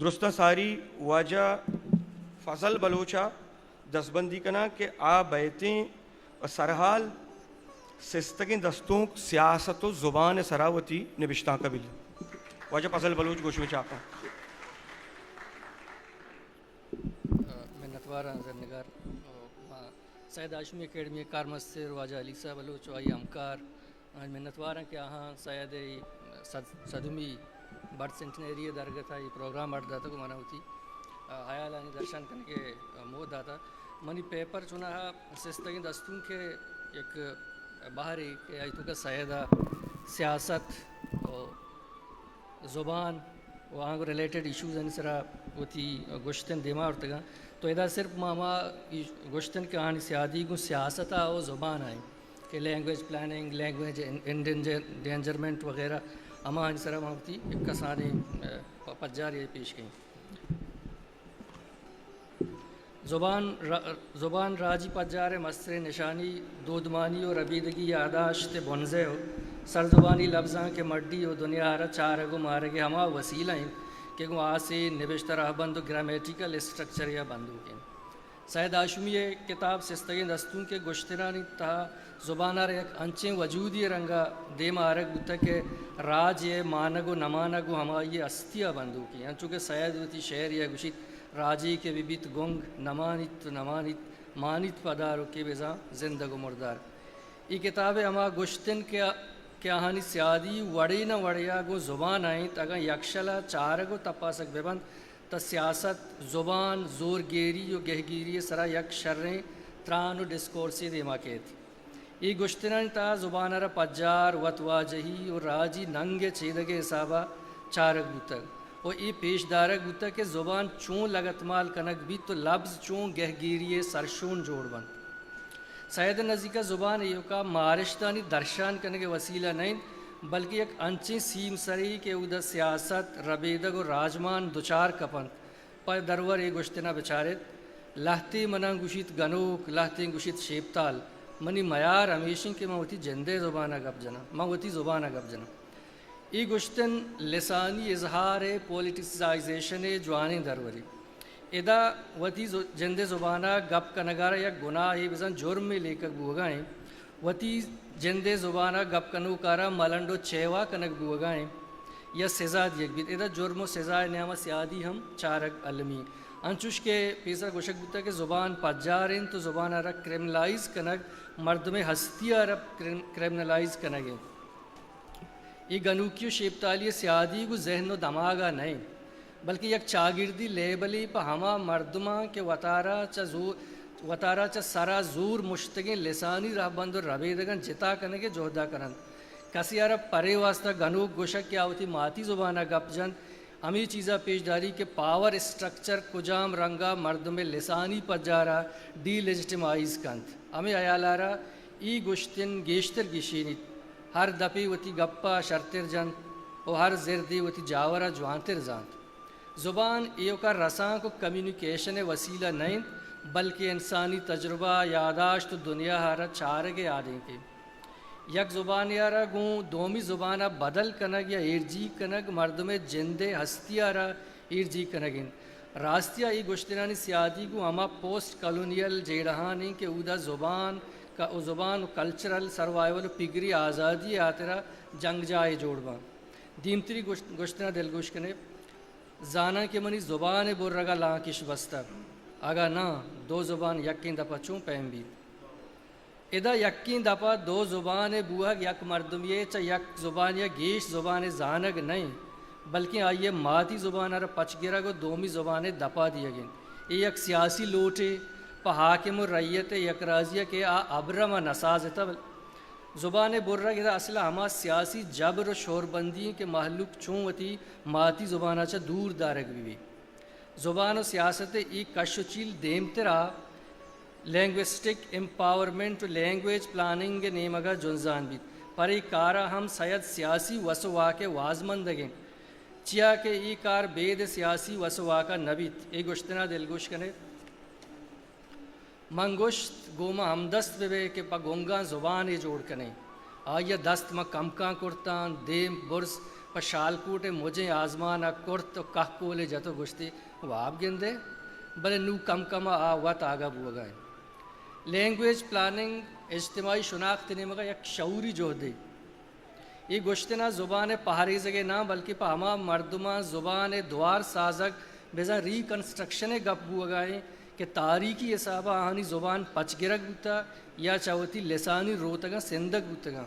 درستاں ساری واجہ فضل بلوچ ءَ دستبندی کناں کہ آ بئیتیں و سرحال سستگیں دستونک، سیاست و زبان ءِ سرا وتی نبشتانک ءَ بہ لیت۔ واجہ فضل بلوچ گوں شمئے چاپاں۔ منتواراں زرنگار۔ ما سید ہاشمی اکیڈمی ءِ کارمستر واجہ علی صاحب بلوچ و آئی ہمکار آں منتوار آں کہ آہاں سید ءِ صد، صدمی برتھ سینٹنری ءِ درگت ءَ اے پروگرام اڈ داتگ و منا وتی، آ، ہیالانی درشان کنگ ءِ موہ داتگ۔ منی پیپر چوناہا سستگیں دستونک ءِ یک بہرے کہ آئی توکا سید ءَ سیاست و زبان و آنگو ریلیٹڈ ایشوزانی سرا وتی گوشتن دیما آورتگاں۔ تو ادا صرف ما ہما ایش-، گوشتن کہ آہانی سیادی گوں سیاست ءَ و زبان ءَ ایں کہ لینگویج پلاننگ، لینگویج ان-، انڈینجر-، ڈینجرمنٹ وغیرہ، ہماہانی سرا ما وتی یک کسانیں، اے، پ-، پجارے پیش کئیں۔ زبان را-، زبان راجی پجار ءِ مستریں نشانی، دودمانی و ربیدگی یاداشت ءِ بنزہ و سرزبانی لبزانک ءِ مڈی و دنیا ءَ را چارگ و مارگ ءِ ہما وسیلہ انت کہ گوں آسے، نبشتہ رہبند و گرامیٹیکل اسٹرکچرے ءَ بندوک انت۔ سید ہاشمی ءِ کتاب سستگیں دستونک ءِ گوشتنانی تہا زبان ءَ را یک انچیں وجودی رنگ ءَ دیم ءَ آرگ بوتگ کہ راج ءِ مانگ و نمانگ گوں ہمائی ءِ ہستی ءَ بندوک انت، انچو کہ سید وتی شعرے ءَ گوشیت، راجے کہ بہ بیت گنگ، نمانیت و نمانیت، مانیت پدار و کہ بزاں زندگ و مردار۔ اے کتاب ءِ ہما گوشتن کہ، کہ آہانی سیادی وڑے نہ وڑے ءَ گوں زبان ءَ انت، اگاں یکشل ءَ چارگ و تپاسگ بہ بنت، تہ سیاست، زبان، زورگیری و گہگیری ءِ سرا یک شریں تران و ڈسکورسے دیما کیت۔ اے گوشتنانی تہا زبان ءَ را پجار، وتواجہی و راجی ننگ ءِ چیدگ ءِ حساب ءَ چارگ بوتگ و اے پیش دارگ بوتگ کہ زبان چون لگتمال کنگ بیت و لبز چون گہگیری ءِ سرشون جوڑ بنت۔ سید ءِ نزیک ءَ زبان ایوکا مارشتانی درشان کنگ ءِ وسیلہ نہ انت، بلکیں یک انچیں سیمسرے کہ اودا سیاست، ربیدگ و راجمان دچار کپنت۔ پہ درور اے گوشتن ءَ بچار ات، لہتے مناں گوشیت گنوک، لہتیں گوشیت شیپتال۔ منی میار ہمیش انت کہ من وتی جند ءِ زبان ءَ گپ جناں، من وتی زبان ءَ گپ جناں۔ اے گوشتن لسانی اظہار ءِ پولیٹیسائزیشن ءِ جوانیں درورے۔ ادا وتی ز-، جند ءِ زبان ءَ گپ کنگ ءَ را یک گناہے، بزاں جرمے لیکگ بوگ ءَ انت۔ وتی جند ءِ زبان ءَ گپ کنوک ءَ را ملنڈ و چیوا کنگ بوگ ءَ انت یا سزا دیگ بیت۔ ادا جرم و سزا ءِ نیام ءَ سیادی ہم چارگ المی۔ انچوش کہ پیسر گوشگ بوتگ کہ زبان پجار انت و زبان ءَ را کرمنلائز کنگ مردم ءِ ہستی ءَ را کرم-، کرمنلائز کنگ انت۔ اے گنوکی و شیپتالی ءِ سیادی گوں ذہن و دماغ ءَ نہ انت، بلکیں یک چاگردی لیبلے پہ ہما مردماں کہ وتارا چہ زو-، وتارا چہ سرا زور مشتگیں لسانی رہبند و ربیدگاں جتا کنگ ءِ جہد ءَ کننت۔ کسے ءَ را پرے واستا گنوک گوشگ کہ آ وتی ماتی زبان ءَ گپ جنت، ہمے چیز ءَ پیش داری کہ پاور اسٹرکچر کجام رنگ ءَ مردم ءِ لسانی پجار ءَ ڈی لیجیٹیمائز کنت۔ ہمے ہیال ءَ را اے گوشتن گیشتر گیشینیت۔ ہر دپے وتی گپ ءَ شرتر جنت و ہر زردے وتی جاور ءَ جوانتر زانت۔ زبان ایوکا رسانک و کمیونیکیشن ءِ وسیلہ نہ انت، بلکیں انسانی تجربہ، یاداشت و دنیا ءَ را چارگ ءِ آدینکے۔ یک زبانے ءَ را گوں دومی زبان ءَ بدل کنگ یا ایرجیگ کنگ مردم ءِ جند ءِ ہستی ءَ را ایرجیگ کنگ انت۔ راستی ءَ اے گوشتنانی سیادی گوں ہما پوسٹ کالونیل جیڑہان انت کہ اودا زبان ک-، و زبان و کلچرل سروائیول و پگری آزادی ءِ ہاترا جنگجاہے جوڑ باں۔ دیمتری گوشت-، گوشتن ءَ دلگوش کن ئے۔ زاناں کہ منی زبان ءِ برگ ءَ لانکش بستگ۔ اگاں ناں، دو زبان یکیں دپ ءَ چون پیم بیت؟ ادا یکیں دپ ءَ دو زبان ءِ بوہگ یک مردمے ءِ چہ یک زبان یا گیش زبان ءِ زانگ نہ انت، بلکیں آئی ءِ ماتی زبان ءَ را پچ گرگ و دومی زبان ءِ دپ ءَ دیگ انت۔ اے یک سیاسی لوٹے، پہ حاکم و رعیت ءِ یکرازی ءَ کہ آ ابرم ءَ نسازتہ۔ زبان ءِ برگ ادا اصل ءَ ہما سیاسی جبر و شوربندی انت کہ مہلوک چون وتی ماتی زبان ءَ چہ دور دارگ بہ بیت۔ زبان و سیاست ءِ اے کش و چیل دیمترا لینگوسٹک امپاورمنٹ و لینگویج پلاننگ ءِ نیمگ ءَ جنزان بیت۔ پر اے کار ءَ ہم سید سیاسی وس و واک ءِ وازمندگ انت، چیا کہ اے کار بید سیاسی وس و واک ءَ نہ بیت۔ اے گوشتن ءَ دلگوش کن ئے۔ من گوشت، گوں ما ہمدست بہ بئے کہ پہ گنگاں زبانے جوڑ کنیں۔ آئی ءَ دست ماں کمکاں کرتاں، دیم برز پہ شالکوٹ ءِ مجیں آزمان ءَ کرت ءُ کہکول ءَ جت ءُ گوشتی، واب گندئے؟ بلے نوں کم کم ءَ آ وت آگاہ بوگ ءَ انت۔ لینگویج پلاننگ، اجتماعی شناخت ءِ نیمگ ءَ یک شعوری جہدے۔ اے گوشتن ءَ زبان ءِ پہریزگ ءِ ناں، بلکہ پہ ہما مردماں زبان ءِ دوار سازگ، بزاں ریکنسٹرکشن ءِ گپ بوگ ءَ انت کہ تاریخی حساب ءَ آہانی زبان پچ گرگ بوتگ یا چہ وتی لسانی روتگاں سندگ بوتگاں۔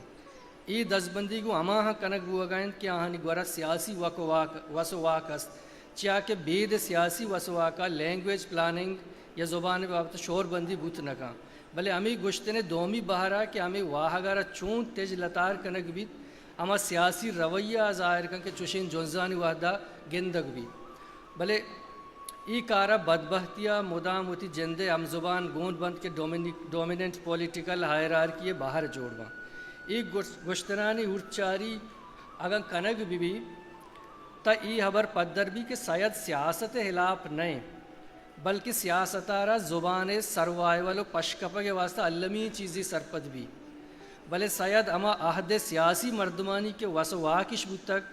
اے دزبندی گوں ہماہاں کنگ بوگ ءَ انت کہ آہانی گورا سیاسی وک ءُ واک، وس ءُ واک است، چیا کہ بید سیاسی وس ءُ واک ءَ لینگویج پلاننگ یا زبان ءِ بابت ءَ شوربندی بوت نہ کنت۔ بلے ہمے گوشتن ءِ دومی بہر ءَ کہ ہمے واہگ ءَ را چون تج لتار کنگ بیت، ہما سیاسی رویہ ءَ ظاہر کنت کہ چوشیں جنزانی وہد ءَ گندگ بیت۔ بلے اے کار ءَ بدبہتی ءَ مدام وتی جند ءِ ہمزبان گون بنت کہ ڈومینی-، ڈومیننٹ پولیٹیکل ہائرارکی ءِ بہر جوڑ بنت۔ اے گوش-، گوشتنانی ہورت چاری اگاں کنگ بہ بیت، تہ اے ہبر پدر بیت کہ سید سیاست ءِ ہلاپ نہ انت، بلکیں سیاست ءَ را زبان ءِ سروائیول ءُ پشکپگ ءِ واستہ المی چیزے سرپد بیت۔ بلے سید ہما عہد ءِ سیاسی مردمانی کہ وس ءُ واک اِش بوتگ،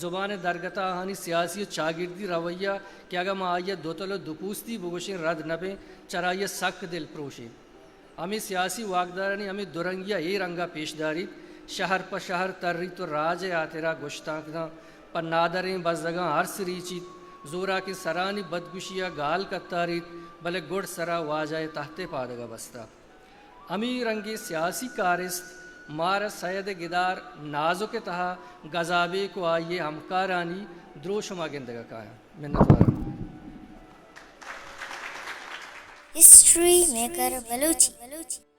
زبان ءِ درگت ءَ آہانی سیاسی ءُ چاگردی رویہ کہ اگاں ما آئی ءَ دوتل ءُ دوپوستی بگوشیں رد نہ بیں، چرآئی ءَ سک دلپروش ایں۔ ہمے سیاسی واکدارانی ہمے درنگی ءَ اے رنگ ءَ پیش داریت، شہر پہ شہر تریت ءُ راج ءِ ہاترا گشتانک دنت، پہ نادریں بزگاں ارس ریچیت، زوراکیں سرانی بدگوشی ءَ گال کتاریت، بلے گڈ سرا واجہ ءِ تحت ءِ پادگ ءَ بستہ۔ ہمے رنگیں سیاسی کارست مارا سید ءِ گدار نازک ءِ تہا گزابیک ءُ آئی ءِ ہمکارانی دروشم ءَ گندگ ءَ کاینت۔ منتوار آں۔ ہسٹری میکر بلوچی۔